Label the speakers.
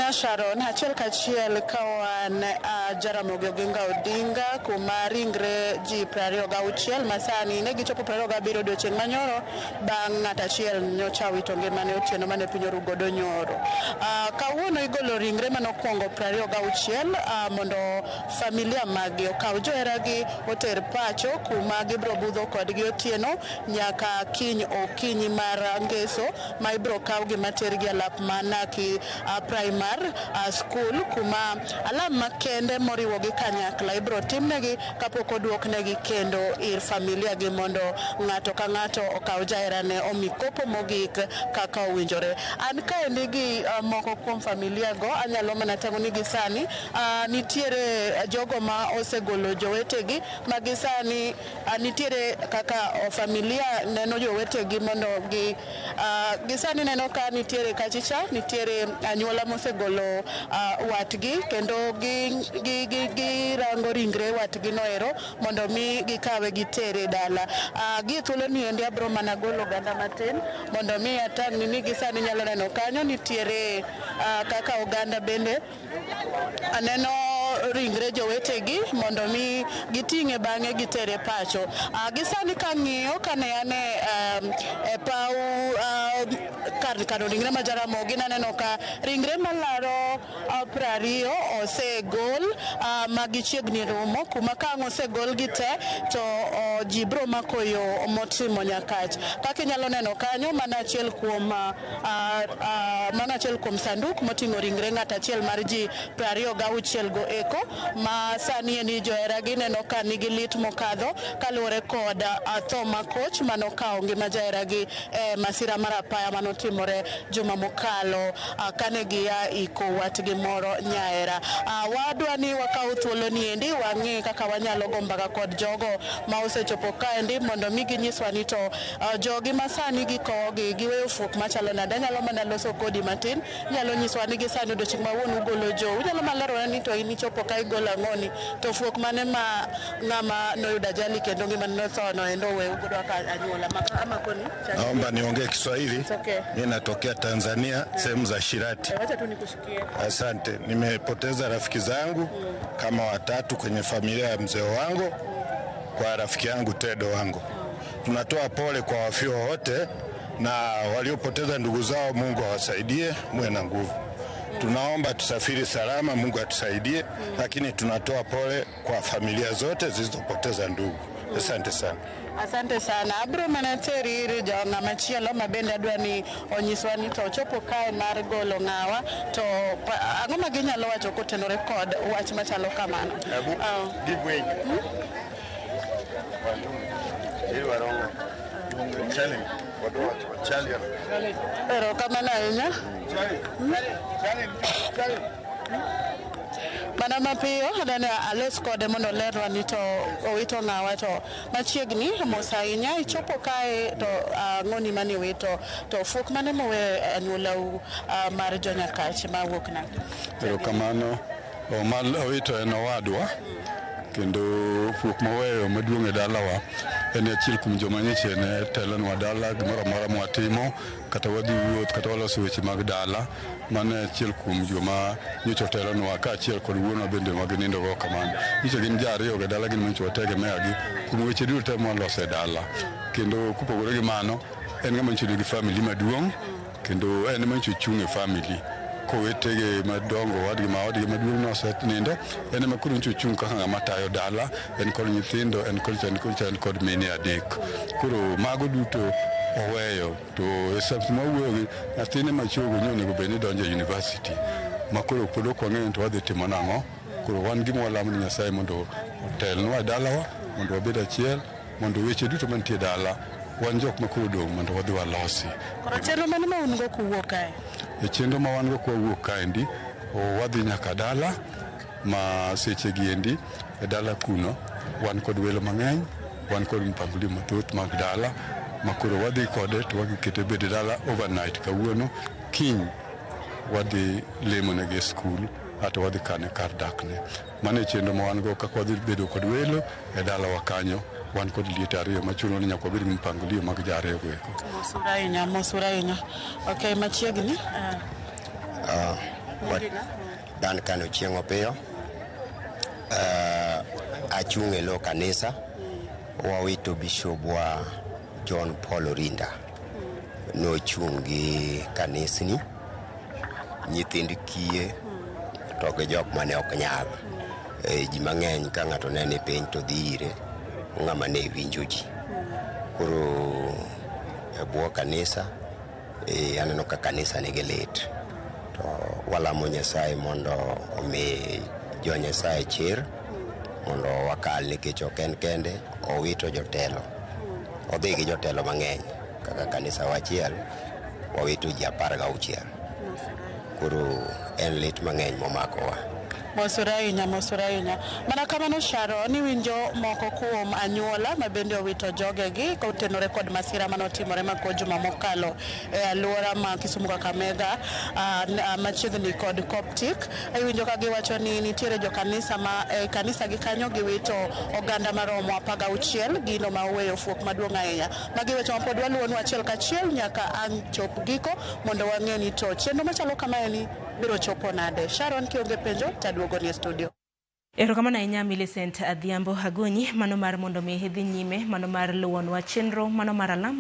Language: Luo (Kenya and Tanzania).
Speaker 1: ahinya Sharon, achiel kachiel ka wan Jaramogi Oginga Odinga kuma ringre ji 26 masani ne gichopo 27 odiochieng' manyoro bang' ng'at achiel nyocha wito ngimane otieno mane piny oru godo nyoro. Kawuono igolo ringre manokwongo 26 mondo familia maggi okaw joheragi oter pacho kuma gibiro budho kodgi otieno nyaka kiny okinyi mar ngeso ma ibiro kawgi matergi alap ma Naki Primary School kuma alam makende moriwogi kanyakla ibiro timnegi kapok oduoknegi kendo ir familia gi mondo ng'ato ka ng'ato okaw jaherane omi kopo mogik kaka owinjore. An kaendi gi moko kuom familia go anyalo mana tang'o ni gi sani nitiere jogo ma osegolo jowetegi ma gi sani nitiere kaka familia neno jowetegi mondo gi gi sani neno ka nitiere kachicha nitiere anyuola mosegolo watgi kendo girango ringre watgi noero mondo mi gikawe gitere dala. Gi thuolo ni endi abro mana golo oganda matin mondo mi atang'ni ni gi sani nyalo neno kanyo nitiere kaka oganda bende aneno ringre jowetegi mondo mi giting'e bang'e gitere pacho. Gi sani kang'iyo kane an e paw kar kano ringre ma Jaramogi naneno ka ringre malaro 20 osegol ma gichiegni rumo kuma ka ang' osegol gi te to ji biro mako yo motimo Nyakach. Kaka inyalo neno kanyo mano achiel kuom mano achiel kuom sanduk moting'o ringre ng'at achiel mar ji 26 go eko ma sani endi joheragi neno ka nigi lit mokadho kaluwore kod tho makoch manokawo ngima jaheragi e masira mar apaya manotimore juma mokalo kane gia iko watgi moro Nyaera. Wadwa ni wakaw thuolo ni endi wang'e kaka wanyalo go mbaka kod jogo ma osechopo kaendi mondo mi ginyiswa ni to jogi masani gikowogi giweyo fuok machalo nade. Anyalo mana loso kodi matin, inyalo nyiswa ni gisani odiochieng' ma wuon ugolo jou. Inyalo mana lerona ni to in ichopo ka igolo ang'oni to fuok mane ma ng'ama noyudo ajali kendo ngimane notho no endo oweu godo kaka anyuola. Amakoni.
Speaker 2: Naomba niongee Kiswahili.
Speaker 1: It's okay.
Speaker 2: Mimi natokea Tanzania, sehemu za Shirati.
Speaker 1: Wacha tu nikushikie.
Speaker 2: Asante. Nimepoteza rafiki zangu kama watatu kwenye familia ya mzee wangu kwa rafiki yangu Tedo wangu. Tunatoa pole kwa wafiwa wote na waliopoteza ndugu zao, Mungu awasaidie, muwe na nguvu. Tunaomba tusafiri salama, Mungu atusaidie, lakini tunatoa pole kwa familia zote zilizopoteza ndugu. Asante sana.
Speaker 1: Asante sana. Abiro mana teri ir jo ng'ama chielo ma bende adwa ni onyiswa ni to ochopo kae mar golo ng'awa to ang'o ma ginyalo wacho kotenore kod wach machalo kamano.
Speaker 2: Give way.
Speaker 1: Erokamano ahinya. Mana mapiyo adani alos kode mondo olerwa ni to owito ng'awa to machiegni mos ahinya ichopo kae to ang'oni mane iwito to fuok mane mowe anyuolau mar jonyakach mawuok nade?
Speaker 3: Erokamano. Mal owito en owadwa kendo fuok moweyo maduong' e dalawa en achiel kuom joma nyocha ne telonwa dala gimoro amora mwatimo kata wadhi wuoth kata waloso weche mag dala mano e achiel kuom joma nyocha otelonwa kaachiel kod wuonwa bende ma ginindo go kamano. Nyocha gin ji ariyo e dala gin manyocha wategemea gi kuom weche duto te mwaloso e dala. Kendo kopogore gi mano en ng'ama nyocha nigi family maduong' kendo en ema nyocha ochung' e family kowetege madongo owadgi ma owadgi maduong' nosenindo en ema koro nyocha ochung' kaka ng'ama tayo dala en kod nyithindo en kod en kod en kod mine adek koro mago duto oweyo to e seche ma wawuoyo gi nyathine machogo nyo onego bed ni donjo e university ma koro pod ok wang'eyo to wadhi timo nang'o koro wan gima walamo ni Nyasaye mondo otelnwa e dalawa mondo wabed achiel mondo weche duto mantie e dala wan jok ma koro odong' mondo wadhi walosi.
Speaker 1: Koro chenro mane ma un go kuwuok kae?
Speaker 3: E chenro ma wan go kwawuok kaendi, wadhi nyaka dala ma seche gi endi e dala kuno wan kod welo mang'eny, wan kod mpangilio mathoth mag dala ma koro wadhi kode to wadhi kete bede dala overnight kawuono kiny wadhi lemonegi e skul ato wadhi kane kar dakne. Mano e chenro ma wan go kaka wadhi bedo kod welo e dalawa kanyo wan kod liete ariyo machuno ni nyaka wabed gi mpangilio mag ji ariyo go eko.
Speaker 1: Mosuru ahinya, mosuru ahinya. Okay, machiegni.
Speaker 4: Duncan Ochieng' Opiyo. Achung' e lo kanisa. Wawito bishopwa John Paul Orinda. Nochung' gi kanisni, nyithind kiye, to gi jok mane ok nyal. Ji mang'eny ka ng'ato nene piny to dhi ire, ng'ama ne winjo ji. Koro e bwo kanisa, aneno ka kanisa nigi lit. To walamo Nyasaye mondo omi jo Nyasaye chir mondo wakal nikech ok en kende, owito jotelo. Odhi gi jotelo mang'eny kaka kanisa wa achiel wawito ji 16. Koro en lit mang'eny momakowa.
Speaker 1: Mosore ahinya, mosore ahinya. Mana kamano Sharon, iwinjo moko kuom anyuola ma bende owito jogegi kotenore kod masira manotimore mako juma mokalo e alwora ma Kisumu Kakamega machiegni kod Coptic. Iwinjo ka giwacho ni nitiere jokanisa ma e kanisa gi kanyo giwito oganda maromo 16, gino ma oweyo fuok maduong' ahinya. Magi weche ma pod waluwonu achiel kachiel nyaka ang' chop giko mondo wang'e ni to chenro machalo kamaeni biro chopo nade. Sharon, kionge penjo taduogoni e studio.
Speaker 5: Erokamano ahinya Millicent Adhiambo Agonyi, mano mar mondo mi idhi nyime, mano mar luwonwa chenro, mano mar alam.